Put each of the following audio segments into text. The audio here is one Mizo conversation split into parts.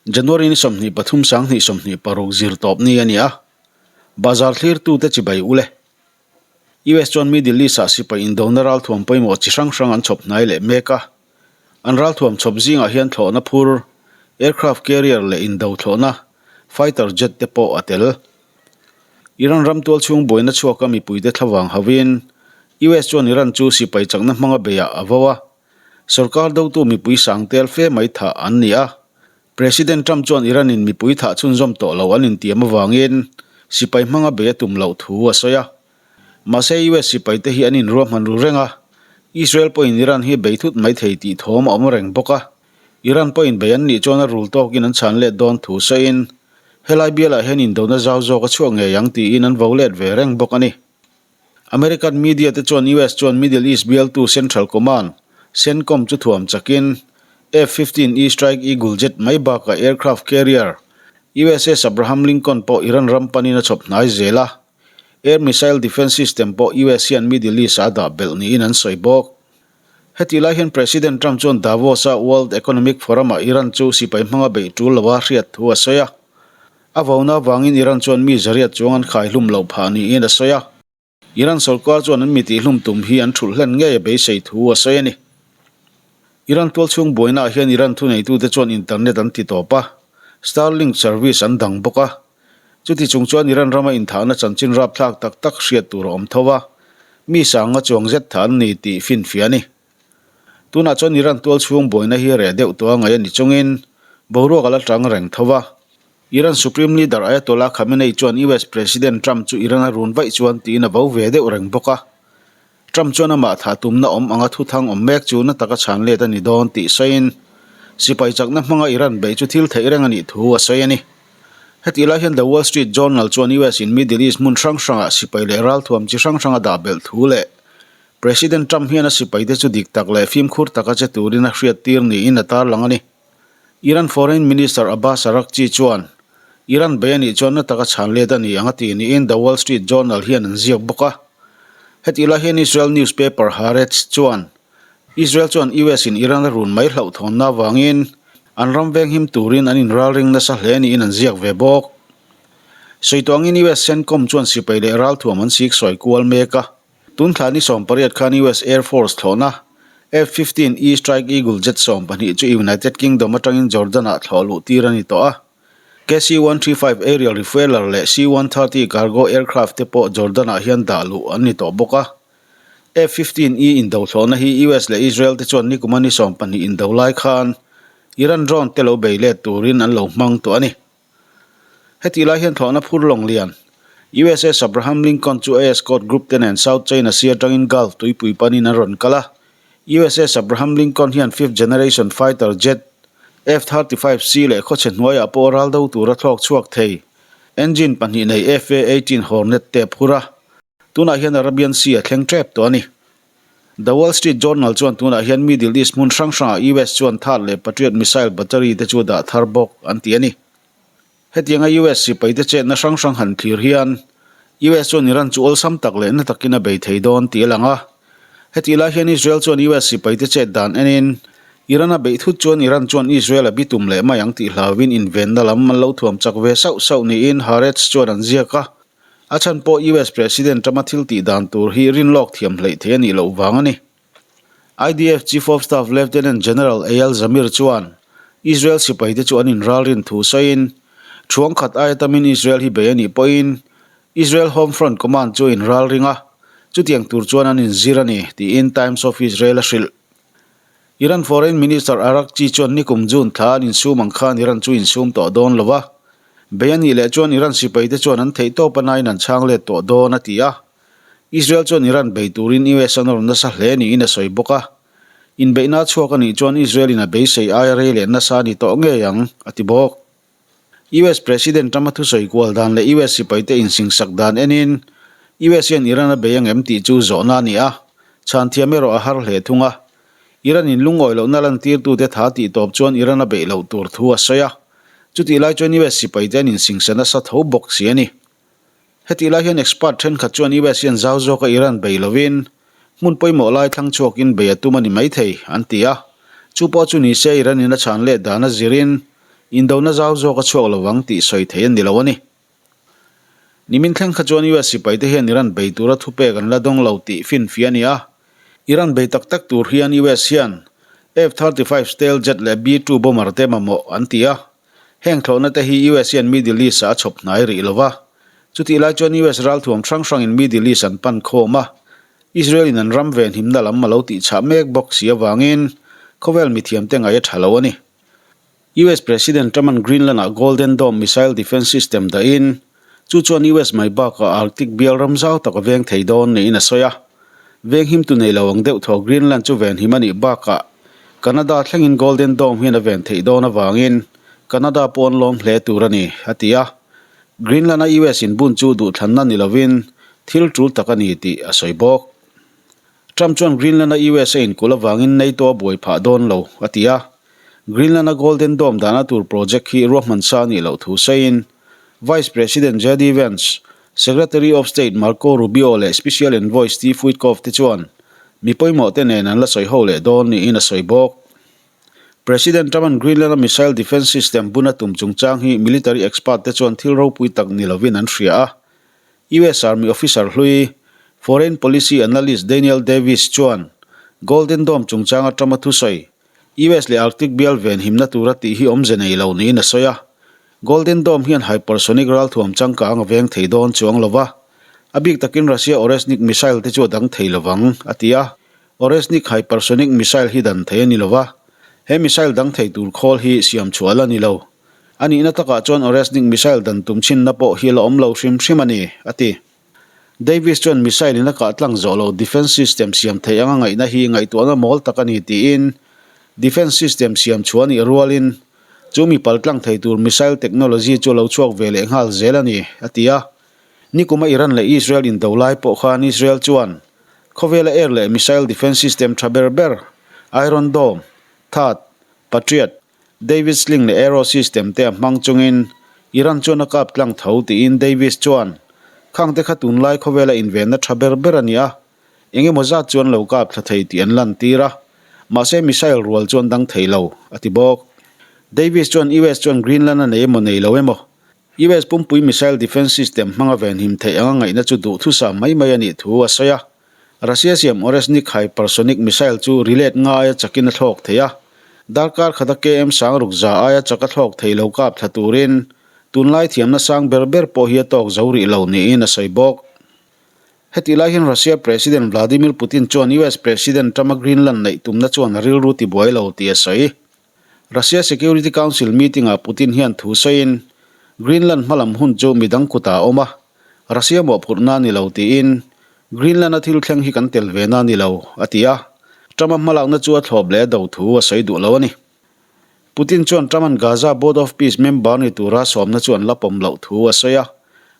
January ni 23 sanghnih 26 zir tawp ni a ni a, bazar thlirtute chibai ule. US chuan Middle East ah sipai indona ralthuam pawimawh chi hrang hrang an chhawp hnai leh mek a. An ralthuam chhawp zingah hian thlawhna phur, aircraft carrier leh indo thlawhna, fighter jet te pawh a tel. Iran ram tual chhung buaina chhuaka mipuite thlavang hauhin US chuan Iran chu sipai chakna hmanga beiah a vo a. Sorkar dotu mipui sang tel fe mai thah an ni a. President Trump chuan Iran-in mipui thah chhunzawm tawh lo an intiam avangin sipai hmanga bei a tum loh thu a sawi a. Mahse US sipaite hi an inruahman ru reng a, Israel pawhin Iran hi bei thut mai thei tih thawm a awm reng bawk a. Iran pawhin bei an nih chuan a rul tawkin an chhan let dawn thu sawiin helai bialah hian indona zau zawk a chhuak ngei ang tiin an vo let ve reng bawk a ni. American media te chuan US chuan Middle East bialtu Central Command, CENTCOM, chu thuam chakin F-15E Strike Eagle jet mai bakah aircraft carrier USS Abraham Lincoln pawh Iran ram panin a chhawp hnai zel a, air missile defence system pawh US hian Middle East-ah a dah belh niin an sawi bawk. Hetih lai hian President Trump chuan Davos-a World Economic Forum-ah Iran chu sipai hmanga beih tul loa hriat thu a sawi a. A vauna avangin Iran chuan mi zariat chuang an khaihlum loh phah niin a sawi a. Iran sorkar chuan an mi tihhlum tum hi an thulh hlen ngei a beisei thu a sawi a ni. Iran tualchhung buainaah hian Iran thuneitute chuan internet an ti tawp a, Starlink service an dang bawk a. Chuti chung chuan Iran rama inthahna chanchin rapthlak tak tak hriat tur a awm tho a, mi sanga chuang zet thah an ni tih finfiah a ni. Tunah chuan Iran tualchhung buaina hi reh deuh tawh a ngaih a ni chungin boruak a la tang reng tho a. Iran Supreme Leader Ayatollah Khamenei chuan US President Trump chu Iran a run vaih chuan tiin a vo ve deuh reng bawk a. Trump chuan amah thah tumna awm anga thuthang awm mek chu na taka chhan let a ni dawn tih sawiin sipai chakna hmanga Iran beih chu thil theih reng a nih thu a sawi a ni. Hetih lai hian The Wall Street Journal chuan US in Middle East hmun hrang hrangah sipai leh ralthuam chi hrang hrang a dah belh thu leh President Trump hian a sipaite chu dik tak leh fimkhur taka che turin a hriattir niin a tarlang a ni. Iran Foreign Minister Abbas Araghchi chuan, Iran bei a nih chuan na taka chhan let a ni ang a ti niin The Wall Street Journal hian an ziak bawk a. Hetih lai hian Israel newspaper Haaretz chuan, Israel chuan US in Iran a run mai hlauhthawnna avangin an ram venghim turin an inralring nasa hle niin an ziak ve bawk. Sawi tawh angin US CENTCOM chuan sipai leh ralthuam an sik sawi kual mek a. Tun thla ni 18 khan US Air Force thlawhna F-15E Strike Eagle jet 12 chu United Kingdom atangin Jordan-ah thlawh luh tir a ni tawh a. KC-135 aerial refueler leh C-130 cargo aircraft te pawh Jordan-ah hian dah luh an ni tawh bawk a. F-15E indo thlawhna hi US leh Israel te chuan nikuma ni 12 indo lai khan Iran drone te lo bei let turin an lo hmang tawh a ni. Hetih lai hian thlawhna phur lawng lian, USS Abraham Lincoln chu a escort group te nen South China Sea atangin Gulf tuipui panin an rawn kal a. USS Abraham Lincoln hian fifth generation fighter jet, F-35C leh khawchhe hnuaiah pawh ral do tura thlawk chhuak thei, engine pahnih nei FA-18 Hornet te a phur a. Tunah hian Arabian Sea a thleng tep tawh a ni. The Wall Street Journal chuan tunah hian Middle East hmun hrang hrangah US chuan Thad leh Patriot missile battery te chu dah thar bawk an ti a ni. Hetianga US sipaite chetna hrang hrang han thlir hian US chuan Iran chu awlsam tak leh na takin a bei thei dawn tih a lang a. Hetih lai hian Israel chuan US sipaite chet dan enin Iran a beih thut chuan Iran chuan Israel a bitum leh mai ang tih hlauhin invenna lam an lo thuam chak ve sauh sauh niin Haaretz chuan an ziak a. A chhan pawh US President rama thil tih dan tur hi rinlawk thiam hleih thei a nih loh vang a ni. IDF Chief of Staff Lieutenant General Eyal Zamir chuan Israel sipaite chu an inralrin thu sawiin, Thuang khat aia tamin Israel hi bei a nih pawhin Israel Home Front Command chu a inralring a, chutiang tur chuan an inzir a ni, tiin Times of Israel a hrilh. Iran Foreign Minister Araghchi chuan nikum June thla an insum ang khan Iran chu insum tawh dawn lo a, bei a nih leh chuan Iran sipaite chuan an theih tawp a nain an chhang let tawh dawn a ti a. Israel chuan Iran bei turin US a nawr nasa hle niin a sawi bawk a. Inbeihna a chhuak a nih chuan Israel in a beisei aia rei leh nasa a ni tawh ngei ang, a ti bawk. US President Trump a thusawi kual dan leh US sipaite insingsak dan enin US hian Iran a bei angem tih chu zawhna a ni a, chhan thiam erawh a har hle thung a. Iran in lungawi lohna lantirtute tha tih tawp chuan Iran a beih loh tur thu a sawi a, chutih lai chuan US sipaite an insingsa nasa tho bawk si a ni. Hetih lai hian expert thenkhat chuan US hian zau zawka Iran bei lovin hmun pawimawh lai thlang chhuakin bei a tum a ni maithei, an ti a. Chu pawh chu ni se Iran in a chhan leh dan a zirin Indona zau zawk a chhuak lo vang tih sawi thei a ni lo a ni. Nimin thleng kha chuan US sipaite hian Iran bei tura thupek an la dawng lo tih finfiah a ni a. Iran bei tak tak tur hian US hian F-35 stealth jet leh B-2 bomber te mamawh an ti a. Heng thlawhna te hi US hian Middle East-ah a chhawp hnai rih lo va. Chutih lai chuan US ralthuam hrang hrangin Middle East an pan khawm a. Israel-in an ram venhimna lam a lo tihchhah mek bawk si avangin khawvel mithiamte ngaih a tha lo a ni. US President Trump-a'n Greenland-ah Golden Dome missile defence system dahin, chu chuan US mai bakah Arctic bial ram zau tak a veng thei dawn niin a sawi a. Venghimtu nei lo ang deuh thaw Greenland chu venhim a nih bakah Canada thlengin Golden Dome hian a ven theih dawn avangin Canada pawh an lawm hle tur a ni, a ti a. Greenland-a US inbun chu duhthlanna ni lovin thil tul tak a ni tih a sawi bawk. Trump chuan Greenland-a US a inkulh avangin NATO a buai phah dawn lo, a ti a. Greenland-a Golden Dome dahna tur project hi ruahman sa a nih loh thu sawiin Vice President JD Vance, Secretary of State Marco Rubio leh Special Envoy Steve Witkoff te chuan mi pawimawh te nen an la sawi ho leh dawn niin a sawi bawk. President Trump-a'n Greenland-a missile defence system bun a tum chungchang hi military expert te chuan thil ropui tak ni lovin an hria a. US Army officer hlui, foreign policy analyst Daniel Davis chuan Golden Dome chungchanga Trump-a thusawi, US leh Arctic bial venhimna tura tih hi awmze nei lo niin a sawi a. Golden Dome hian hypersonic ralthuam changkang a veng thei dawn chuang lo va, a bik takin Russia Oresnik missile te chu a dang thei lovang, a ti a. Oresnik hypersonic missile hi dan thei a ni lo va, he missile dang thei tur khawl hi siam chhuah la ni lo. A nihna takah chuan Oresnik missile dan tum chhinna pawh hi la awm lo hrim hrim a ni, a ti. Davis chuan missile in a kah tlang zawh lo defence system siam theih anga ngaihna hi ngaihtuahna mawl tak a ni tiin defence system siam chhuah a nih rualin chu mi pal tlang thei tur missile technology chu a lo chhuak ve leh nghal zel a ni, a ti a. Nikuma Iran leh Israel indo lai pawh khan Israel chuan khawvela air leh missile defence system tha ber ber Iron Dome, THAAD, Patriot, David Sling leh Arrow system te a hmang chungin Iran chuan a kap tlang tho tiin Davis chuan, Khang te kha tunlai khawvela invenna tha ber ber a ni a, eng emaw zat chuan lo kap thla thei tih an lantir a, mahse missile rual chu an dang thei lo, a ti bawk. Davis chuan US chuan Greenland a nei emaw nei lo emaw, US pumpui missile defence system hmanga venhim theih anga ngaihna chu duhthusam mai mai a nih thu a sawi a. Russia siam Oresnik hypersonic missile chu rilet nga aia chakin a thlawk thei a, darkar khata KM sang ruk za aia chak a thlawk thei lo kap thla turin tunlai thiamna sang ber ber pawh hi a tawk zo rih lo niin a sawi bawk. Hetih lai hian Russia President Vladimir Putin chuan US President Trump-a Greenland neih tumna chuan a rilru tibuai lo tih a sawi. Russia Security Council meeting-ah Putin hian thu sawiin, Greenland hmalam hun chu midang kutah a awm a, Russia mawhphurhna a ni lo tiin, Greenland-a thil thleng hi kan tel ve na a ni lo, a ti a. Trump-a hmalakna chu a thlawp leh a do thu a sawi duh lo a ni. Putin chuan Trump-a'n Gaza Board of Peace member ni tura sawmna chu an la pawm loh thu a sawi a.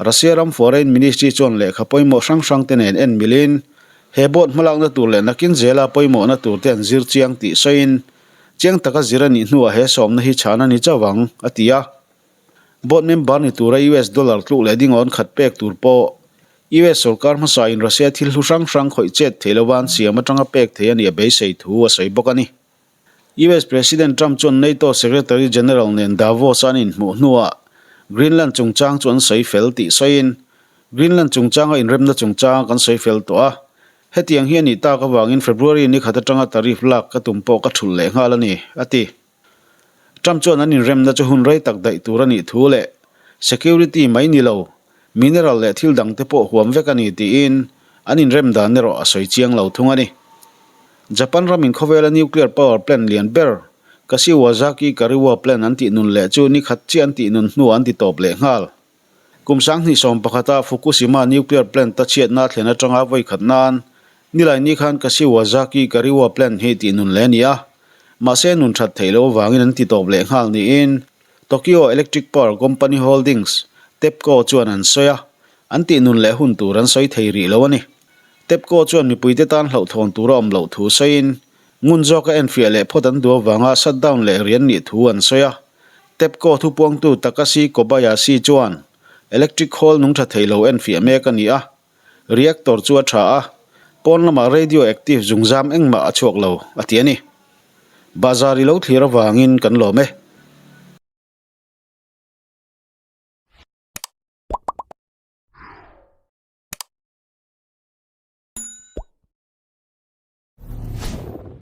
Russia ram Foreign Ministry chuan lehkha pawimawh hrang hrangte nen en milin, he board hmalakna tur leh nakin zela pawimawhna turte an zir chiang tih sawiin, Chiang taka zir a nih hnuah he sawmna hi chhan a ni chauh ang, a ti a. Board member ni tura US dollar tluk leh dingawn khat pek tur pawh US sorkar hmasain Russia thil hlu hrang hrang khawih chet thei lova an siam atanga pek thei a nih a beisei thu a sawi bawk a ni. US President Trump chuan NATO Secretary General nen Davos-a an inhmuh hnuah Greenland chungchang chu an sawi fel tih sawiin, Greenland chungchanga inremna chungchanga kan sawi fel tawh a, Hetiang hi a nih tak avangin February ni khat atanga tariff lak ka tum pawh ka thulh leh nghal a ni, a ti. Trump chuan an inremna chu hun rei tak daih tur a nih thu leh security mai ni lo, mineral leh thil dangte pawh huam vek a ni tiin an inrem dan erawh a sawi chiang lo thung a ni. Japan ramin khawvela nuclear power plant lian ber Kashiwazaki Kariwa plant an tihnun leh chu ni khat chiah an tihnun hnuah an titawp leh nghal. Kum 2011-a Fukushima nuclear plant-a chhiatna thlen atanga vawi khat nan, nilai ni khan Kashiwazaki Kariwa plant hi tih nun leh a ni a, mahse nun that theih loh avangin an ti tawp leh nghal niin Tokyo Electric Power Company Holdings, TEPCO, chuan an sawi a, an tih nun leh hun tur an sawi thei rih lo a ni. TEPCO chuan mipuite tan hlauhthawn tur a awm loh thu sawiin, ngun zawka enfiah leh phawt an duh avanga shutdown leh rian nih thu an sawi a. TEPCO thupuangtu Takashi Kobayashi chuan electric khawl nung tha thei lo enfiah mek a ni a, reactor chu a tha a, pawn lamah radioactive zungzam engmah a chhuak lo, a ti a ni. Bahzar i lo thlir avangin kan lawm e.